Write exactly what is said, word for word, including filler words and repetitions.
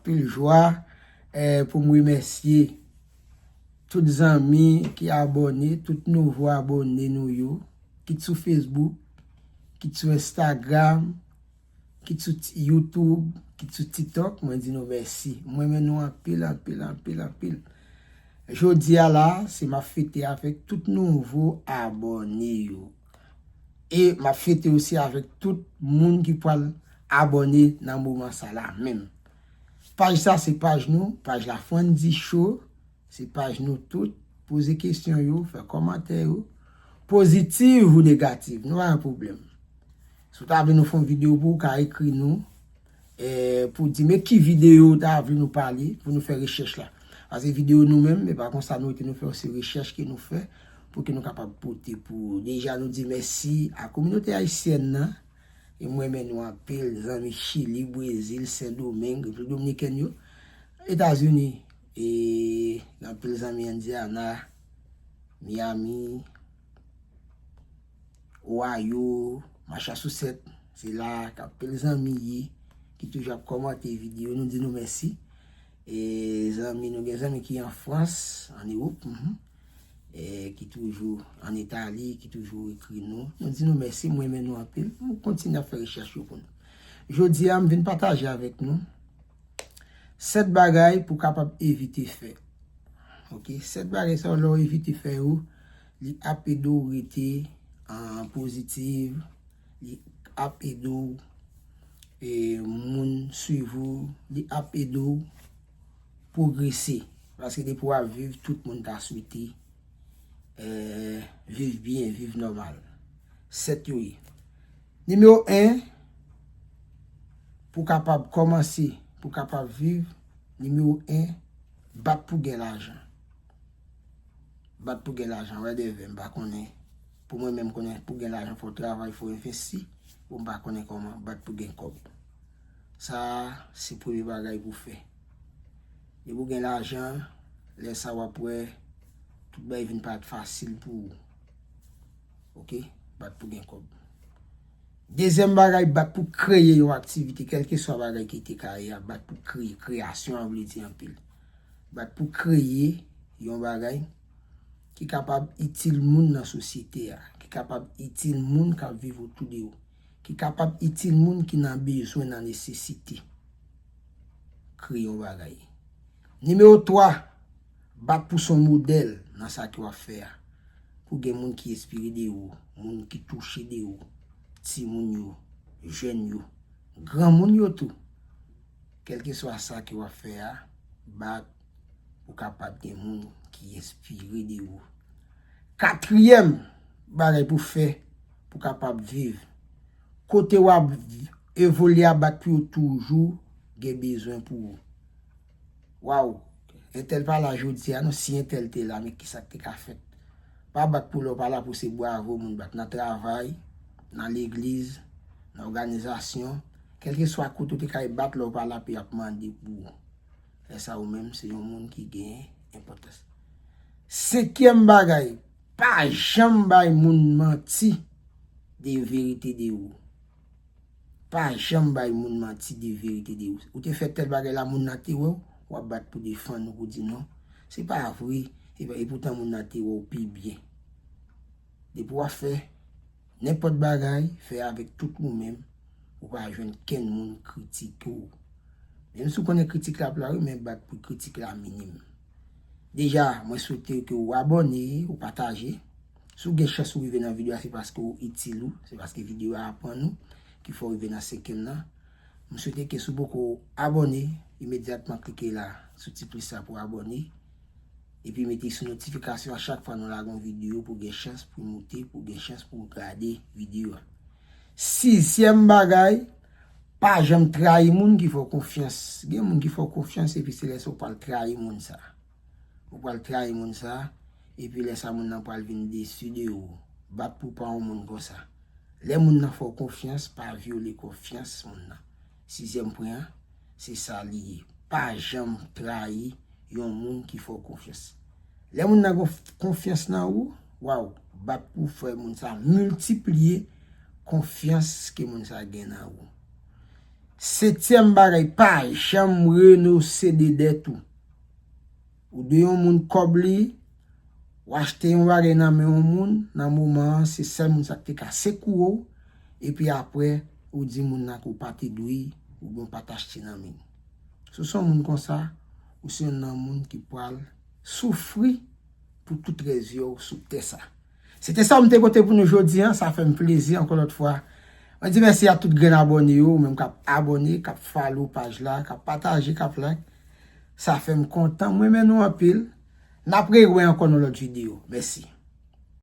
Anpil jwa, eh, pou m remèsye tout zanmi ki abòne, tout nouvo abòne nou yo, kit sou Facebook, kit sou Instagram, kit sou Ti-, YouTube, kit sou TikTok, mwen di nou mèsi. Mwen renmen nou anpil, anpil, anpil, anpil. Jodi a la, se m ap fete avèk tout nouvo abòne yo. E m ap fete osi avèk tout moun ki pral abòne nan moman sa la menm. Paj sa se paj nou, paj Lafrandy Show, se paj nou tout. Poze kesyon yo, fè kòmantè yo. Pozitiv ou negatif, nou pa gen pwoblèm. Si w ta vle nou fè yon videyo pou ou, ka ekri nou, eh, pou di men ki videyo w ta vle nou pale, pou nou fè rechèch la. Paske videyo nou menm, e pa konsa nou rete nou fè, se rechèch ke nou fè, pou ke nou kapab pote pou ou. Deja nou di mèsi a kominote ayisyèn nan, e mwen renmen nou anpil, zanmi Chili, Brezil, Sendomeng, Repiblik Dominikèn yo, Etazini, e gen anpil zanmi Indiana, Miami, Ohio, Massachusetts, se la k anpil zanmi ye, ki toujou ap kòmante videyo, nou di nou mèsi. E zanmi, nou gen zanmi ki an Frans, an Ewòp, mhm, e ki toujou an Itali, ki toujou ekri nou. Nou di nou mèsi, mwen renmen nou anpil. Nou kontinye ap fè rechèch yo pou nou. Jodi a, m vin pataje avèk nou sèt bagay pou w kapab evite fè. Ok, sèt bagay sa yo, lè w evite fè yo, li ap ede w rete, ah, pozitiv, li ap ede w, e, moun swiv ou, li ap ede w pwogrese. Paske depi w ap viv, tout moun ta swete, eh, viv byen, viv nòmal. Sèt yo ye. Nimewo en, pou w kapab kòmanse, pou w kapab viv, nimewo en, bat pou gen lajan. Bat pou gen lajan, wè devè, m pa konnen. Pou mwen menm, konnen pou gen lajan, fò w travay, fò w envesti. Bon, m pa konnen kòman, bat pou gen kòb. Sa a, se premye bagay pou w fè. Depi w gen lajan, lè sa a w ap wè, tout bagay vin parèt fasil pou ou. Ok? Bat pou gen kòb. Dezyèm bagay, bat pou kreye yon aktivite, kèlkeswa bagay ki te ka ye a, bat pou kreye. Kreyasyon an vle di anpil. Bat pou kreye yon bagay ki kapab itil moun nan sosyete a, ki kapab itil moun k ap viv otou de ou, ki kapab itil moun ki nan bezwen, nan nesesite. Kreye yon bagay. Nimewo twa, bat pou son modèl nan sa ke w ap fè a. Pou gen moun ki enspire de ou, moun ki touche de ou, timoun yo, jèn yo, granmoun yo tou. Kèlkeswa sa ke w ap fè a, bat pou kapab gen moun ki enspire de ou. Katriyèm bagay pou fè, pou kapab viv. Kote w ap evolye a, bat pou yo toujou gen bezwen pou ou. Waw, entèl pa la jodi a, non, si entèl te la, men kisa k te ka fèt? Pa bat pou lè w pa la pou se bravo moun bat nan travay, nan legliz, nan òganizasyon, kèlkeswa kote w te ka bat lè w pa la pou y ap mande pou ou. Lè sa ou menm se yon moun ki gen enpòtans. Senkyèm bagay, pa janm bay moun manti de verite de ou. Pa janm bay moun manti de verite de ou. Ou te fè tèl bagay la, moun nan te wè w, w ap bat pou defann ou, pou di non, se pa vre, e, epoutan moun nan te wè w pi byen. Depi w ap fè nenpòt bagay, fè avèk tout ou menm, ou pa jwenn kenn moun kritike w. Menm si w konnen kritik la ap la wi, men bat pou kritik la minim. Deja, mwen swete ke w abòne, w pataje. Si w gen chans ou rive nan videyo a, se paske w itil ou, se paske videyo a aprann ou, ki fè w rive nan senkyèm nan. M swete ke si w poko abòne, imedyatman klike la, sou ti plis la pou abòne. Epi mete sou notifikasyon a chak fwa nou lage yon videyo pou gen chans pou moute, pou gen chans pou gade videyo a. Sizyèm bagay, pa janm trayi moun ki fè w konfyans. Gen moun ki fè w konfyans epi se lè sa w pral trayi moun sa. Ou pral trayi moun sa, epi lè sa moun nan pral vin desi de ou. Bat pou pa yon moun konsa. Lè moun nan fè w konfyans, pa vyole konfyans moun nan. Sizyèm pwen an, se sa li ye. Pa janm trayi yon moun ki fè w konfyans. Lè moun nan gen konfyans nan ou, waw, bat pou fè moun sa miltipliye konfyans ke moun sa gen nan ou. Setyèm bagay, pa janm renonse de dèt ou. Ou dwe yon moun kòb li, w achte yon bagay nan men yon moun, nan moman an, se sèl moun sa k te ka sekoure w, epi apre, ou di moun nan ke w pa te dwe, oubyen w pa t achte nan men l. Si w se yon moun konsa, ou se youn nan moun ki pral soufri pou tout rès vi w sou tè sa. Se te sa m te pote pou nou jodi a, sa fè m plezi ankò lòt fwa. Mwen di mèsi a tout grenn abòne yo, ou menm k ap abòne, k ap follow paj la, k ap pataje, k ap like. Sa fè m kontan, m renmen nou anpil. N ap rewè ankò nan lòt videyo. Mèsi.